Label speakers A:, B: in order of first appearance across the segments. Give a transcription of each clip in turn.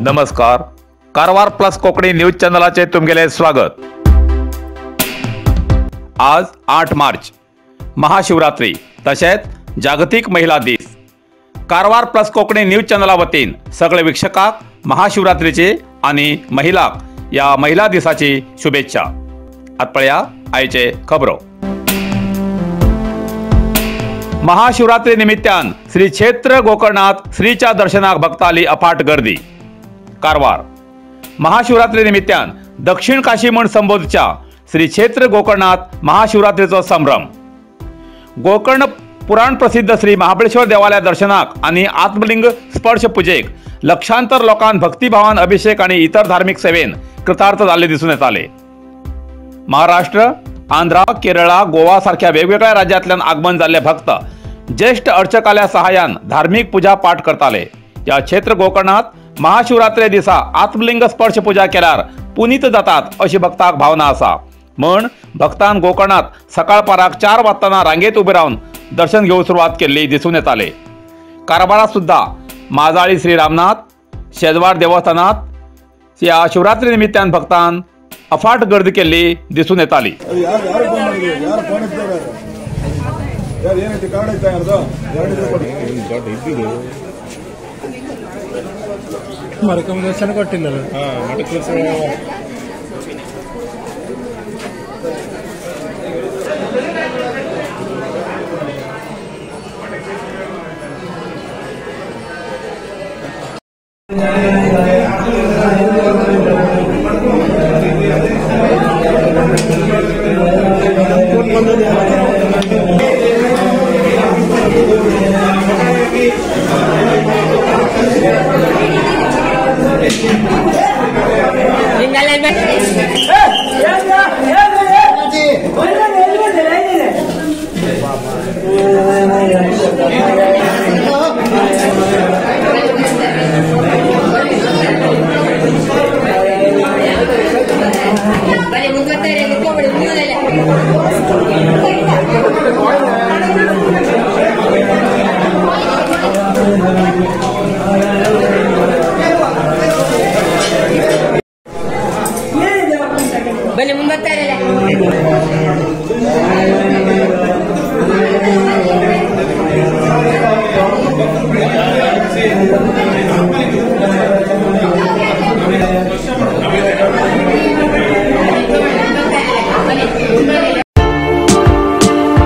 A: नमस्कार, Karwar plus Konkani news चॅनलाचे तुमगेले स्वागत। आज 8 मार्च महाशिवरात्री तशेंच जागतिक महिला दीस। कारवार प्लस कोंकणी न्यूज चॅनला वतीन सगळे वीक्षकांक महाशिवरात्रीची आनी महिलांक ह्या महिला दिसाची शुभेच्छा। आतां पळया आयचे खबरो। महाशिवरात्री निमित्तान श्री क्षेत्र गोकर्णात श्रीच्या दर्शनाक भक्ताली अफाट गर्दी। कारवार महाशिवरात्री निमित्तान दक्षिण काशी म्हण संबोधच्या श्री क्षेत्र गोकर्णात महाशिवरात्रीचो संभ्रम। गोकर्ण पुराण प्रसिद्ध श्री महाबळेश्वर देवालया दर्शनाक आनी आत्मलिंग स्पर्श पुजेक लक्षांतर लोकांक भक्तिभावान अभिषेक आनी इतर धार्मिक सेवेन कृतार्थ जाल्ले दिसून येताले। महाराष्ट्र, आंध्रा, केरळा, गोवा सारख्या वेगवेगळ्या राज्यांतल्यान आगमन जाल्ले भक्त ज्येष्ठ अर्चकाल्या सहाय्यान धार्मिक पुजा पाठ करताले। ह्या क्षेत्र गोकर्णात महाशिवरात्री दिसा आत्मलिंग स्पर्श पूजा केल्यार पुनीत जातात अशी भक्ताक भावना आसा। म्हण भक्तान गोकर्णात सकाळ पाराक 4 वाजताना रांगेत उबे रावन दर्शन घेवंक सुरवात केल्ली दिसून येताले। कारवारात सुद्धा माजाळी श्री रामनाथ, शेजवार देवस्थानात ह्या शिवरात्री निमित्तान भक्तान अफाट गर्दी केल्ली दिसून येताली।
B: ದರ್ಶನ ಕೊಟ್ಟಿಲ್ಲ.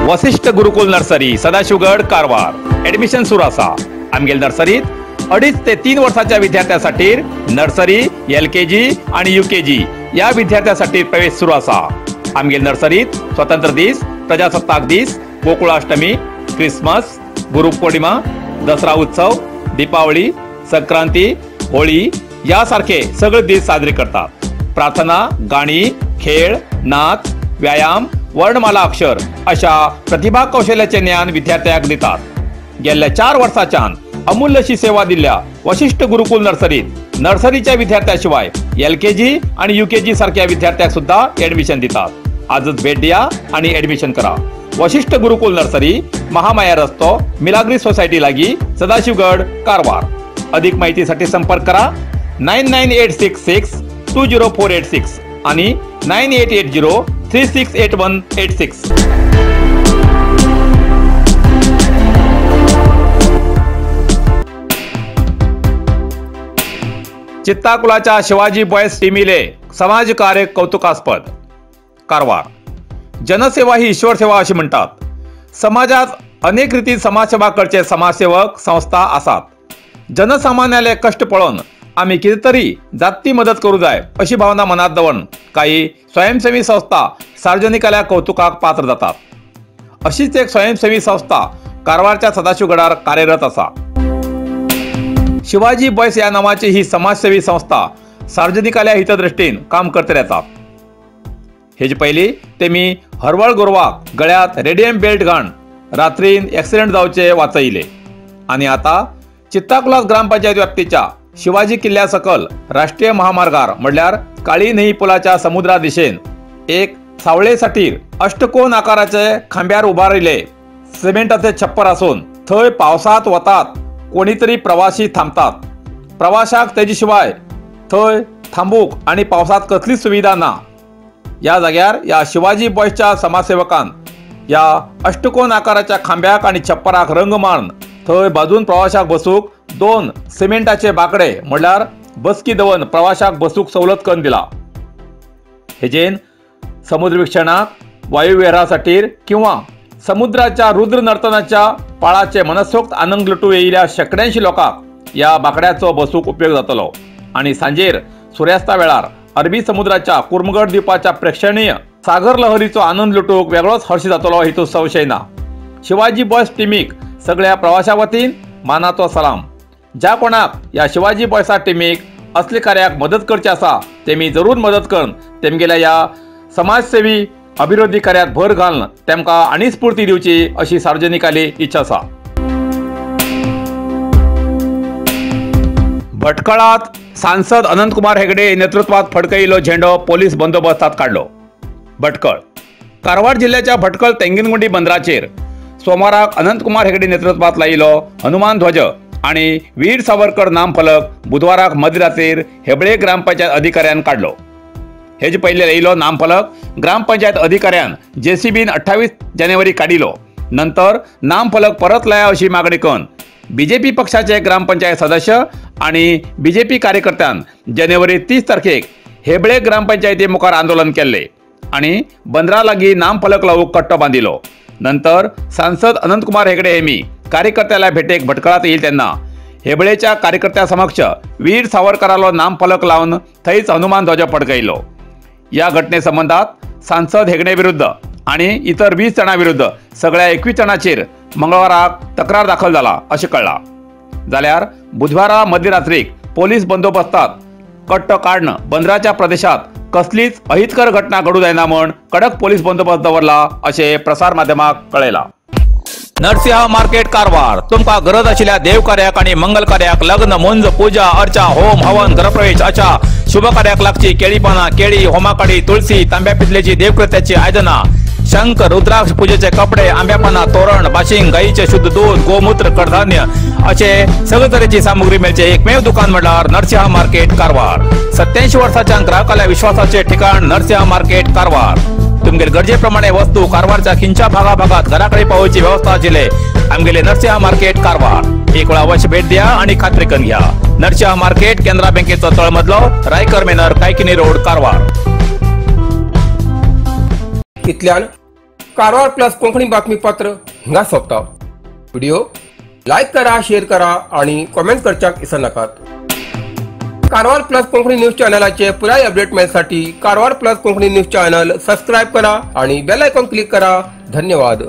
A: वशिष्ठ गुरुकुल नर्सरी, सदाशिवगड, कारवार। ऍडमिशन सुरू आसा। आमगेल नर्सरीत 2.5 ते 3 वर्षाच्या विद्यार्थ्यांसाठी नर्सरी, LKG आणि UKG या विद्यार्थ्यांसाठी प्रवेश सुरू आसा। आमगेल नर्सरीत स्वतंत्र दीस, प्रजासत्ताक दीस, गोकुळाष्टमी, क्रिसमस, गुरुपौर्णिमा, दसरा उत्सव, दीपावली, संक्रांती, होळी यासारखे सगळे दीस साजरे करतात। प्रार्थना, गाणी, खेळ, नाच, व्यायाम, वर्णमाला अक्षर अशा प्रतिभा कौशल्याचे ज्ञान विद्यार्थ्यांक दितात। गेल्या 4 वर्षाच्यान अमूल्यशी सेवा दिल्या वशिष्ठ गुरुकुल नर्सरीत नर्सरीच्या विद्यार्थ्यांशिवाय LKG आणि UKG सारख्या विद्यार्थ्यांक सुद्धा ऍडमिशन दितात। आजच भेट द्या आणि ऍडमिशन करा। वशिष्ठ गुरुकुल नर्सरी, महामाया रस्तो, मिलाग्री सोसायटी लागी, सदाशिवगड, कारवार। अधिक माहितीसाठी संपर्क करा 998662 0486 आणि 9880368186। चित्ताकुलाच्या शिवाजी बॉयज टीमीले समाजकार्य कौतुकास्पद। कारवार जनसेवा ही ईश्वर सेवा अशी म्हणतात। समाजात अनेक रीती समाजसेवा करचे समाजसेवक संस्था आसात। जनसामान्याले कष्ट पळोवन आमी कितें तरी जाती मदत करू जाय अशी भावना मनात दवरून काही स्वयंसेवी संस्था सार्वजनिकाल्या कौतुकाक पात्र जातात। अशीच एक स्वयंसेवी संस्था कारवारच्या सदाशिवगडार कार्यरत आसा। शिवाजी बॉयज या नावाची ही समाजसेवी संस्था सार्वजनिकाल्या हितदृष्टीन काम करत येतात। हेजे पयलीं तेमी हरवळ गोरवाक गळ्यात रेडियम बेल्ट घाण रात्रीन एक्सिडेंट जावचे वाचयले आनी आतां चित्ताकुलास ग्रामपंचायत व्याप्तीच्या शिवाजी किल्ल्या सकल राष्ट्रीय महामार्गार म्हणल्यार काळी न्हंय पुलाच्या समुद्रा दिशेन एक सावळे साटीर अष्टकोन आकाराचे खांब्यार उबारिल्ले सिमेंटाचे छप्पर आसून थंय पावसात वतात कोणी तरी प्रवासी थांबतात। प्रवाशाक तेजे शिवाय थंय थांबूक आनी पावसात कसलीच सुविधा ना। ह्या जाग्यार ह्या शिवाजी बॉयजच्या समाजसेवकान ह्या अष्टकोन आकाराच्या खांब्याक आनी छप्पराक रंग मारून थंय बाजून प्रवाशाक बसूक 2 सिमेंटाचे बाकडे म्हणल्यार बसकी दवरून प्रवाशाक बसूक सवलत करून दिला। हेजेन समुद्र वीक्षणाक वायुविहारासाठीर किंवा समुद्राच्या रुद्र नर्तनाच्या पाळाचे मनसोक्त आनंद लुटू येयिल्ल्या शेंकड्यांशी लोकांक ह्या बाकड्याचो बसूक उपयोग जातलो आनी सांजेर सुर्यास्ता वेळार अरबी समुद्राच्या कुर्मगड द्वीपाच्या प्रेक्षणीय सागर लहरीचो आनंद लुटूक वेगळोच हर्ष जातलो हितूंत संशय ना। शिवाजी बॉयज टिमीक सगळ्या प्रवाशा वतीन मानाचो सलाम। ज्या कोणाक ह्या शिवाजी बॉयसा टिमीक असले कार्याक मदत करची आसा तेमी जरूर मदत करून तेमगेल्या ह्या समाजसेवी अभिवृद्धी कार्यात भर घालून तेमकां आनी स्फूर्ती दिवची अशी सार्वजनिकाली इच्छा आसा। भटकळात सांसद अनंतकुमार हेगडे नेतृत्वात फडकयिल्लो झेंडो पोलीस बंदोबस्तात काडलो। भटकळ कारवार जिल्ह्याच्या भटकळ तेंगिनगुंडी बंदराचेर सोमाराक अनंतकुमार हेगडे नेतृत्वात लायिल्लो हनुमान ध्वज आनी वीर सावरकर नामफलक बुधवाराक मध्यरात्रीर हेबळे ग्रामपंचायत अधिकाऱ्यान काडलो। हेजे पयलीं लायिल्लो नामफलक ग्रामपंचायत अधिकाऱ्यान जेसीबीन 28 जानेवारी काडिल्लो। नंतर नामफलक परत लाया अशी मागणी करून बीजेपी पक्षाचे ग्रामपंचायत सदस्य आणि बीजेपी कार्यकर्त्यान जानेवारी 30 तारखेक हेबळे ग्रामपंचायती मुखार आंदोलन केल्ले आणि बंदरा लागीं नामफलक लावूंक कट्टो बांदिलो। नंतर सांसद अनंतकुमार हेगडे हेमी कार्यकर्त्याला भेटेक भटकळात येईल तेन्ना हेबळेच्या कार्यकर्त्या समक्ष वीर सावरकरालो नामफलक लावन थंयच हनुमान ध्वज फडकयलो। या घटने संबंधात सांसद हेगडे विरुद्ध आणि इतर 20 जाणां विरुद्ध सगळ्या 21 जाणांचेर मंगळवाराक तक्रार दाखल जाला अशें कळ्ळां। जाल्यार बुधवारा मध्यरात्रीक पोलीस बंदोबस्तात कट्टो काडून बंदराच्या प्रदेशात कसलीच अहितकर घटना घडू जायना म्हूण कडक पोलीस बंदोबस्त दवरला अशें प्रसार माध्यमाक कळयलां। नरसिंह मार्केट कारवार तुमकां गरज आशिल्ल्या देवकार्याक आनी मंगल कार्याक लग्न मुंज पूजा अर्चा होम हवन घरप्रवेश अशा शुभ कार्याक लागची केळी पानां केळी होमाकाडी तुळसी तांब्या पितलेची देवकृत्याची आयदनां शंख रुद्राक्ष पूजेचे कपडे आंब्या पानां तोरण बाशिंग गायीचे शुद्ध दूध गोमूत्र कडधान्य असे सगळे तरेची सामुग्री मेळचे एकमेव दुकान म्हळ्यार नरसिंह मार्केट कारवार। 87 वर्साच्या ग्राहकाल्या विश्वासाचे ठिकाण नरसिंह मार्केट कारवार। तुमगेले गरजे प्रमाणे वस्तू कारवारच्या खिंच्या भागा भागात घराकडे पावोवची व्यवस्था आशिल्ले आमगेले नरसिंह मार्केट कारवार। एक वेळा अवश्य भेट द्या आणि खात्री करून घ्या। नरसिंह मार्केट केनरा बँकेचो तळमजलो रायकर मेनर कायकिनी रोड कारवार।
B: इतल्यान कारवार प्लस कोंकणी बातमीपत्र हांगा सोंपता। व्हिडिओ लायक करा, शेअर करा आणि कॉमेंट करच्याक विसरनाकात। कारवार प्लस कोंकणी न्यूज चॅनलाचे पुराय update मेळसाठी Karwar plus Konkani news channel subscribe करा आणि बेल आयकॉन क्लिक करा। धन्यवाद।